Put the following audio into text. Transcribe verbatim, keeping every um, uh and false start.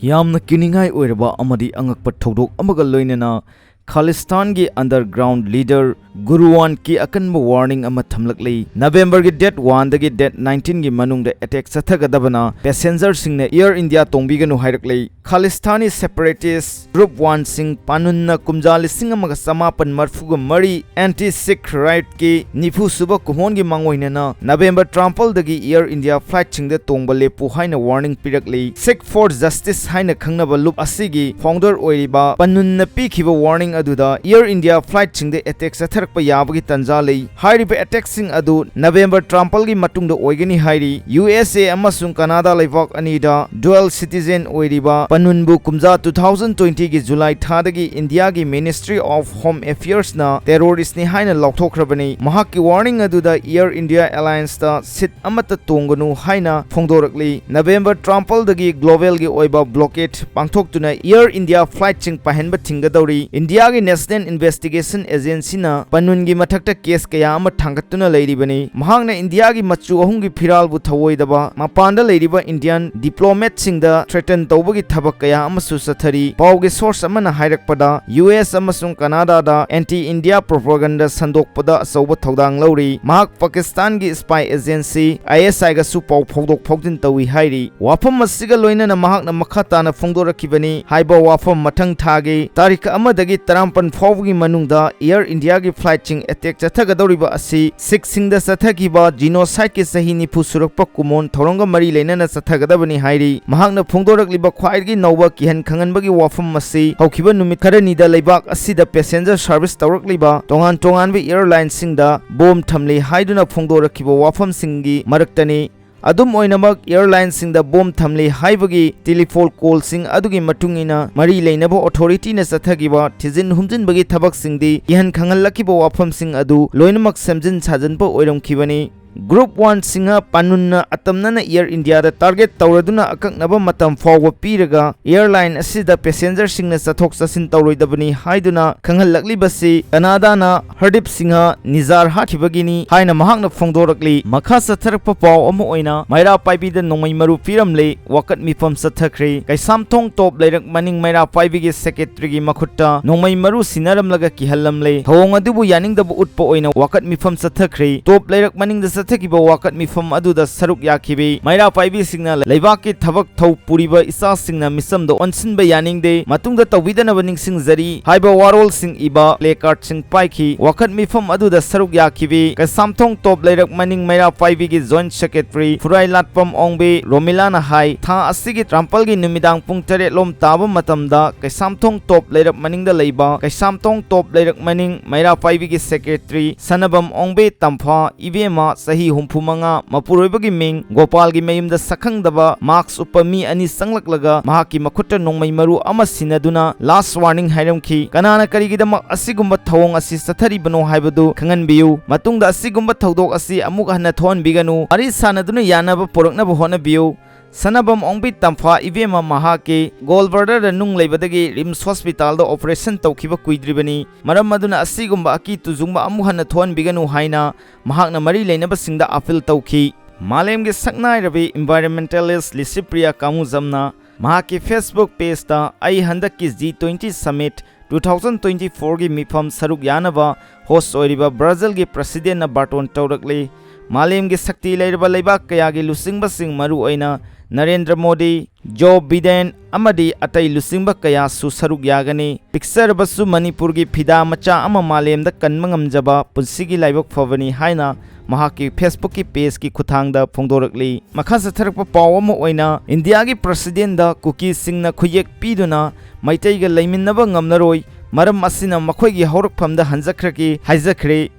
ꯌꯥꯝꯅ ꯀꯤꯅꯤꯡꯉꯥꯏ ꯑꯣꯏꯔꯕ ꯑꯃꯗꯤ ꯑꯉꯛꯄ ꯊꯧꯗꯣꯛ ꯑꯃꯒ ꯂꯣꯏꯅꯅ ꯈꯥꯂꯤꯁꯇꯥꯟꯒꯤ underground leader ꯒꯨꯔꯨꯋꯥꯟꯀꯤ ꯑꯀꯟꯕ warning ꯑꯃ ꯊꯝꯂꯛꯂꯤ꯫ ꯅꯕꯦꯝꯕꯔꯒꯤ date one ꯗꯒꯤ date nineteen ꯒꯤ ꯃꯅꯨꯡꯗ attack ꯆꯠꯊꯒꯗꯕꯅ passengerꯁꯤꯡꯅ Air India ꯇꯣꯡꯕꯤꯒꯅꯨ ꯍꯥꯏꯔꯛꯂꯤ꯫ ꯈꯥꯂꯤꯁꯇꯥꯅꯤ separatist group one ꯁꯤꯡ ꯄꯥꯅꯨꯟꯅ ꯀꯨꯝꯖꯥ ꯂꯤꯁꯤꯡ ꯑꯃꯒ ꯆꯃꯥꯄꯟ ꯃꯔꯤꯐꯨꯒ ꯃꯔꯤ anti Sikh riot ꯀꯤ ꯅꯤꯐꯨ ꯁꯨꯕ ꯀꯨꯝꯑꯣꯟꯒꯤ ꯃꯥꯡꯑꯣꯏꯅꯅ ꯅꯕꯦꯝꯕꯔ ꯇꯔꯥꯃꯥꯄꯜꯗꯒꯤ Air India flightꯁꯤꯡꯗ ꯇꯣꯡꯕ ꯂꯦꯞꯄꯨ ꯍꯥꯏꯅ warning ꯄꯤꯔꯛꯂꯤ꯫ Sikh for Justice ꯍꯥꯏꯅ ꯈꯪꯅꯕ ꯂꯨꯞ ꯑꯁꯤꯒꯤ founder ꯑꯣꯏꯔꯤꯕ ꯄꯅꯨꯟꯅ ꯄꯤꯈꯤꯕ warning ꯑꯗꯨꯗ Air India flightꯁꯤꯡꯗ attack ꯆꯠꯊꯔꯛꯄ ꯌꯥꯕꯒꯤ ꯇꯥꯟꯖꯥ ꯂꯩ꯫ ꯍꯥꯏꯔꯤꯕ attackꯁꯤꯡ ꯑꯗꯨ ꯅꯕꯦꯝꯕꯔ ꯇꯔꯥꯃꯥꯄꯜꯒꯤ ꯃꯇꯨꯡꯗ ꯑꯣꯏꯒꯅꯤ ꯍꯥꯏꯔꯤ꯫ U S A ꯑꯃꯁꯨꯡ ꯀꯅꯥꯗꯥ ꯂꯩꯕꯥꯛ ꯑꯅꯤꯗ dual citizen ꯑꯣꯏꯔꯤꯕ ꯄꯅꯨꯟꯕꯨ ꯀꯨꯝꯖꯥ two thousand twenty ꯒꯤ July ꯊꯥꯗꯒꯤ Indiaꯒꯤ Ministry of Home Affairsꯅ terroristꯅꯤ ꯍꯥꯏꯅ ꯂꯥꯎꯊꯣꯛꯈ꯭ꯔꯕꯅꯤ꯫ ꯃꯍꯥꯛꯀꯤ warning ꯑꯗꯨꯗ Air India Allianceꯇ seat ꯑꯃꯠꯇ ꯇꯣꯡꯒꯅꯨ ꯍꯥꯏꯅ ꯐꯣꯡꯗꯣꯔꯛꯂꯤ꯫ ꯅꯕꯦꯝꯕꯔ ꯇꯔꯥꯃꯥꯄꯜꯗꯒꯤ globalꯒꯤ ꯑꯣꯏꯕ blockade ꯄꯥꯡꯊꯣꯛꯇꯨꯅ Air India flightꯁꯤꯡ ꯄꯥꯏꯍꯟꯕ ꯊꯤꯡꯒꯗꯧꯔꯤ꯫ Indiaꯒꯤ National Investigation Agencyꯅ ꯄꯅꯨꯟꯒꯤ ꯃꯊꯛꯇ case ꯀꯌꯥ ꯑꯃ ꯊꯥꯡꯒꯠꯇꯨꯅ ꯂꯩꯔꯤꯕꯅꯤ꯫ ꯃꯍꯥꯛꯅ Indiaꯒꯤ ꯃꯆꯨ ꯑꯍꯨꯝꯒꯤ ꯐꯤꯔꯥꯜꯕꯨ ꯊꯧꯑꯣꯏꯗꯕ ꯃꯄꯥꯟꯗ ꯂꯩꯔꯤꯕ Indian diplomatꯁꯤꯡꯗ threaten ꯇꯧꯕꯒꯤ ꯊꯕꯛ ꯀꯌꯥ ꯑꯃꯁꯨ ꯆꯠꯊꯔꯤ꯫ ꯄꯥꯎꯒꯤ source ꯑꯃꯅ ꯍꯥꯏꯔꯛꯄꯗ, U S ꯑꯃꯁꯨꯡ ꯀꯅꯥꯗꯥꯗ anti India propaganda ꯁꯟꯗꯣꯛꯄꯗ ꯑꯆꯧꯕ ꯊꯧꯗꯥꯡ ꯂꯧꯔꯤ꯫ ꯃꯍꯥꯛ ꯄꯥꯀꯤꯁꯇꯥꯟꯒꯤ spy agency I S Iꯒꯁꯨ ꯄꯥꯎ ꯐꯥꯎꯗꯣꯛ ꯐꯥꯎꯖꯤꯟ ꯇꯧꯏ ꯍꯥꯏꯔꯤ꯫ ꯋꯥꯐꯝ ꯑꯁꯤꯒ ꯂꯣꯏꯅꯅ ꯃꯍꯥꯛꯅ ꯃꯈꯥ ꯇꯥꯅ ꯐꯣꯡꯗꯣꯔꯛꯈꯤꯕꯅꯤ꯫ ꯍꯥꯏꯕ ꯋꯥꯐꯝ ꯃꯊꯪ ꯊꯥꯒꯤ ꯇꯥꯔꯤꯛ ꯑꯃꯗꯒꯤ ꯇꯔꯥꯃꯥꯄꯜ ꯐꯥꯎꯕꯒꯤ ꯃꯅꯨꯡꯗ Air Indiaꯒꯤ flightꯁꯤꯡ attack ꯆꯠꯊꯒꯗꯧꯔꯤꯕ ꯑꯁꯤ Sikhꯁꯤꯡꯗ ꯆꯠꯊꯈꯤꯕ genocideꯀꯤ ꯆꯍꯤ ꯅꯤꯐꯨ ꯁꯨꯔꯛꯄ ꯀꯨꯝꯑꯣꯟ ꯊꯧꯔꯝꯒ ꯃꯔꯤ ꯂꯩꯅꯅ ꯆꯠꯊꯒꯗꯕꯅꯤ ꯍꯥꯏꯔꯤ꯫ ꯃꯍꯥꯛꯅ ꯐꯣꯡꯗꯣꯔꯛꯂꯤꯕ ꯈ꯭ꯋꯥꯏꯗꯒꯤ ꯅꯧꯕ ꯀꯤꯍꯟ ꯈꯪꯍꯟꯕꯒꯤ ꯋꯥꯐꯝ ꯑꯁꯤ ꯍꯧꯈꯤꯕ ꯅꯨꯃꯤꯠ ꯈꯔꯅꯤꯗ ꯂꯩꯕꯥꯛ ꯑꯁꯤꯗ passenger service ꯇꯧꯔꯛꯂꯤꯕ ꯇꯣꯉꯥꯟ ꯇꯣꯉꯥꯟꯕ airlineꯁꯤꯡꯗ bomb ꯊꯝꯂꯤ ꯍꯥꯏꯗꯨꯅ ꯐꯣꯡꯗꯣꯔꯛꯈꯤꯕ ꯋꯥꯐꯝꯁꯤꯡꯒꯤ ꯃꯔꯛꯇꯅꯤ꯫ ꯑꯗꯨꯝ ꯑꯣꯏꯅꯃꯛ, airlineꯁꯤꯡꯗ bomb ꯊꯝꯂꯤ ꯍꯥꯏꯕꯒꯤ telephone callꯁꯤꯡ ꯑꯗꯨꯒꯤ ꯃꯇꯨꯡ ꯏꯟꯅ ꯃꯔꯤ ꯂꯩꯅꯕ authorityꯅ ꯆꯠꯊꯈꯤꯕ ꯊꯤꯖꯤꯟ ꯍꯨꯝꯖꯤꯟꯕꯒꯤ ꯊꯕꯛꯁꯤꯡꯗꯤ ꯀꯤꯍꯟ ꯈꯪꯍꯜꯂꯛꯈꯤꯕ ꯋꯥꯐꯝꯁꯤꯡ ꯑꯗꯨ ꯂꯣꯏꯅꯃꯛ ꯁꯦꯝꯖꯤꯟ ꯁꯥꯖꯤꯟꯕ ꯑꯣꯏꯔꯝꯈꯤꯕꯅꯤ꯫ Group One Singh ꯄꯥꯅꯨꯟꯅ ꯑꯇꯝꯅꯅ Air Indiaꯗ target ꯇꯧꯔꯗꯨꯅ ꯑꯀꯛꯅꯕ ꯃꯇꯝ ꯐꯥꯎꯕ ꯄꯤꯔꯒ airline ꯑꯁꯤꯗ passengerꯁꯤꯡꯅ ꯆꯠꯊꯣꯛ ꯆꯠꯁꯤꯟ ꯇꯧꯔꯣꯏꯗꯕꯅꯤ ꯍꯥꯏꯗꯨꯅ ꯈꯪꯍꯜꯂꯛꯂꯤꯕꯁꯤ ꯀꯅꯥꯗꯥꯅ ꯍꯔꯗꯤꯞ ꯁꯤꯡꯍ ꯅꯤꯖꯥꯔ ꯍꯥꯠꯈꯤꯕꯒꯤꯅꯤ ꯍꯥꯏꯅ ꯃꯍꯥꯛꯅ ꯐꯣꯡꯗꯣꯔꯛꯂꯤ꯫ ꯃꯈꯥ ꯆꯠꯊꯔꯛꯄ ꯄꯥꯎ ꯑꯃ ꯑꯣꯏꯅ ꯃꯩꯔꯥ ꯄꯥꯏꯕꯤꯗ ꯅꯣꯡꯃꯩ ꯃꯔꯨ ꯄꯤꯔꯝꯂꯦ꯫ ꯋꯥꯀꯠ ꯃꯤꯐꯝ ꯆꯠꯊꯈ꯭ꯔꯦ꯫ ꯀꯩꯁꯥꯝꯊꯣꯡ ꯇꯣꯞ ꯂꯩꯔꯛ ꯃꯅꯤꯡ ꯃꯩꯔꯥ ꯄꯥꯏꯕꯤꯒꯤ secretaryꯒꯤ ꯃꯈꯨꯠꯇ ꯅꯣꯡꯃꯩ ꯃꯔꯨ ꯁꯤꯟꯅꯔꯝꯂꯒ ꯀꯤꯍꯜꯂꯝꯂꯦ꯫ ꯊꯧꯑꯣꯡ ꯑꯗꯨꯕꯨ ꯌꯥꯅꯤꯡꯗꯕ ꯎꯠꯄ ꯑꯣꯏꯅ ꯋꯥꯀꯠ ꯃꯤꯐꯝ ꯆꯠꯊꯈ꯭ꯔꯦ꯫ ꯇꯣꯞ ꯂꯩꯔꯛ ꯃꯅꯤꯡꯗ ꯆꯠꯊꯈꯤꯕ ꯋꯥꯀꯠ ꯃꯤꯐꯝ ꯑꯗꯨꯗ ꯁꯔꯨꯛ ꯌꯥꯈꯤꯕꯤ ꯃꯩꯔꯥ ꯄꯥꯏꯕꯤꯁꯤꯡꯅ ꯂꯩꯕꯥꯛꯀꯤ ꯊꯕꯛ ꯊꯧ ꯄꯨꯔꯤꯕ ꯏꯆꯥꯁꯤꯡꯅ ꯃꯤꯆꯝꯗ ꯑꯣꯟꯁꯤꯟꯕ ꯌꯥꯅꯤꯡꯗꯦ, ꯃꯇꯨꯡꯗ ꯇꯧꯕꯤꯗꯅꯕ ꯅꯤꯡꯁꯤꯡꯖꯔꯤ ꯍꯥꯏꯕ ꯋꯥꯔꯣꯜꯁꯤꯡ ꯏꯕ placardꯁꯤꯡ ꯄꯥꯏꯈꯤ꯫ ꯋꯥꯀꯠ ꯃꯤꯐꯝ ꯑꯗꯨꯗ ꯁꯔꯨꯛ ꯌꯥꯈꯤꯕꯤ ꯀꯩꯁꯥꯝꯊꯣꯡ ꯇꯣꯞ ꯂꯩꯔꯛ ꯃꯅꯤꯡ ꯃꯩꯔꯥ ꯄꯥꯏꯕꯤꯒꯤ joint secretary ꯐꯨꯔꯥꯏ ꯂꯥꯠꯄꯝ ꯑꯣꯡꯕꯤ ꯔꯣꯃꯤꯂꯥꯅ ꯍꯥꯏ, ꯊꯥ ꯑꯁꯤꯒꯤ ꯇꯔꯥꯃꯥꯄꯜꯒꯤ ꯅꯨꯃꯤꯗꯥꯡ ꯄꯨꯡ ꯇꯔꯦꯠ ꯂꯣꯝ ꯇꯥꯕ ꯃꯇꯝꯗ ꯀꯩꯁꯥꯝꯊꯣꯡ ꯇꯣꯞ ꯂꯩꯔꯛ ꯃꯅꯤꯡꯗ ꯂꯩꯕ ꯀꯩꯁꯥꯝꯊꯣꯡ ꯇꯣꯞ ꯂꯩꯔꯛ ꯃꯅꯤꯡ ꯃꯩꯔꯥ ꯄꯥꯏꯕꯤꯒꯤ secretary ꯁꯅꯕꯝ ꯑꯣꯡꯕꯤ ꯇꯝꯐꯥ ꯏꯕꯦꯝꯃ ꯆꯍꯤ ꯍꯨꯝꯐꯨ ꯃꯉꯥ, ꯃꯄꯨꯔꯣꯏꯕꯒꯤ ꯃꯤꯡ ꯒꯣꯄꯥꯜꯒꯤ ꯃꯌꯨꯝꯗ ꯁꯛꯈꯪꯗꯕ mask ꯎꯞꯄ ꯃꯤ ꯑꯅꯤ ꯆꯪꯂꯛꯂꯒ ꯃꯍꯥꯛꯀꯤ ꯃꯈꯨꯠꯇ ꯅꯣꯡꯃꯩ ꯃꯔꯨ ꯑꯃ ꯁꯤꯟꯅꯗꯨꯅ last warning ꯍꯥꯏꯔꯝꯈꯤ꯫ ꯀꯅꯥꯅ ꯀꯔꯤꯒꯤꯗꯃꯛ ꯑꯁꯤꯒꯨꯝꯕ ꯊꯧꯑꯣꯡ ꯑꯁꯤ ꯆꯠꯊꯔꯤꯕꯅꯣ ꯍꯥꯏꯕꯗꯨ ꯈꯪꯍꯟꯕꯤꯌꯨ꯫ ꯃꯇꯨꯡꯗ ꯑꯁꯤꯒꯨꯝꯕ ꯊꯧꯗꯣꯛ ꯑꯁꯤ ꯑꯃꯨꯛ ꯍꯟꯅ ꯊꯣꯛꯍꯟꯕꯤꯒꯅꯨ꯫ ꯋꯥꯔꯤ ꯁꯥꯟꯅꯗꯨꯅ ꯌꯥꯅꯕ ꯄꯨꯔꯛꯅꯕ ꯍꯣꯠꯅꯕꯤꯌꯨ꯫ ꯁꯅꯥꯕꯝ ꯑꯣꯡꯕꯤ ꯇꯝꯐꯥ ꯏꯕꯦꯝꯃ ꯃꯍꯥꯛꯀꯤ gallbladderꯗ ꯅꯨꯡ ꯂꯩꯕꯗꯒꯤ RIMS hospitalꯗ operation ꯇꯧꯈꯤꯕ ꯀꯨꯏꯗ꯭ꯔꯤꯕꯅꯤ꯫ ꯃꯔꯝ ꯑꯗꯨꯅ ꯑꯁꯤꯒꯨꯝꯕ ꯑꯀꯤ ꯇꯨꯖꯨꯡꯕ ꯑꯃꯨꯛ ꯍꯟꯅ ꯊꯣꯛꯍꯟꯕꯤꯒꯅꯨ ꯍꯥꯏꯅ ꯃꯍꯥꯛꯅ ꯃꯔꯤ ꯂꯩꯅꯕꯁꯤꯡꯗ appeal ꯇꯧꯈꯤ꯫ ꯃꯥꯂꯦꯝꯒꯤ ꯁꯛꯅꯥꯏꯔꯕꯤ environmentalist ꯂꯤꯁꯤꯄ꯭ꯔꯤꯌꯥ ꯀꯥꯃꯨꯖꯝꯅ ꯃꯍꯥꯛꯀꯤ Facebook pageꯇ "ꯑꯩ ꯍꯟꯗꯛꯀꯤ G twenty summit two thousand twenty fourꯒꯤ ꯃꯤꯐꯝ ꯁꯔꯨꯛ ꯌꯥꯅꯕ host ꯑꯣꯏꯔꯤꯕ ꯕ꯭ꯔꯥꯖꯤꯜꯒꯤ presidentꯅ ꯕꯥꯔꯇꯣꯟ ꯇꯧꯔꯛꯂꯤ꯫ ꯃꯥꯂꯦꯝꯒꯤ ꯁꯛꯇꯤ ꯂꯩꯔꯕ ꯂꯩꯕꯥꯛ ꯀꯌꯥꯒꯤ ꯂꯨꯆꯤꯡꯕꯁꯤꯡ, ꯃꯔꯨꯑꯣꯏꯅ ꯅꯔꯦꯟꯗ꯭ꯔ ꯃꯣꯗꯤ, ꯖꯣ ꯕꯤꯗꯦꯟ ꯑꯃꯗꯤ ꯑꯇꯩ ꯂꯨꯆꯤꯡꯕ ꯀꯌꯥꯁꯨ ꯁꯔꯨꯛ ꯌꯥꯒꯅꯤ꯫ ꯄꯤꯛꯆꯔꯕꯁꯨ ꯃꯅꯤꯄꯨꯔꯒꯤ ꯐꯤꯗꯥ ꯃꯆꯥ ꯑꯃ ꯃꯥꯂꯦꯝꯗ ꯀꯟꯕ ꯉꯝꯖꯕ ꯄꯨꯟꯁꯤꯒꯤ ꯂꯥꯏꯕꯛ ꯐꯕꯅꯤ ꯍꯥꯏꯅ ꯃꯍꯥꯛꯀꯤ Facebookꯀꯤ pageꯀꯤ ꯈꯨꯠꯊꯥꯡꯗ ꯐꯣꯡꯗꯣꯔꯛꯂꯤ꯫ ꯃꯈꯥ ꯆꯠꯊꯔꯛꯄ ꯄꯥꯎ ꯑꯃ ꯑꯣꯏꯅ ꯏꯟꯗꯤꯌꯥꯒꯤ presidentꯗ ꯀꯨꯀꯤꯁꯤꯡꯅ ꯈꯨꯌꯦꯛ ꯄꯤꯗꯨꯅ ꯃꯩꯇꯩꯒ ꯂꯩꯃꯤꯟꯅꯕ ꯉꯝꯂꯔꯣꯏ, ꯃꯔꯝ ꯑꯁꯤꯅ ꯃꯈꯣꯏꯒꯤ ꯍꯧꯔꯛꯐꯝꯗ ꯍꯟꯖꯈ꯭ꯔꯒꯦ ꯍꯥꯏꯖꯈ꯭ꯔꯦ꯫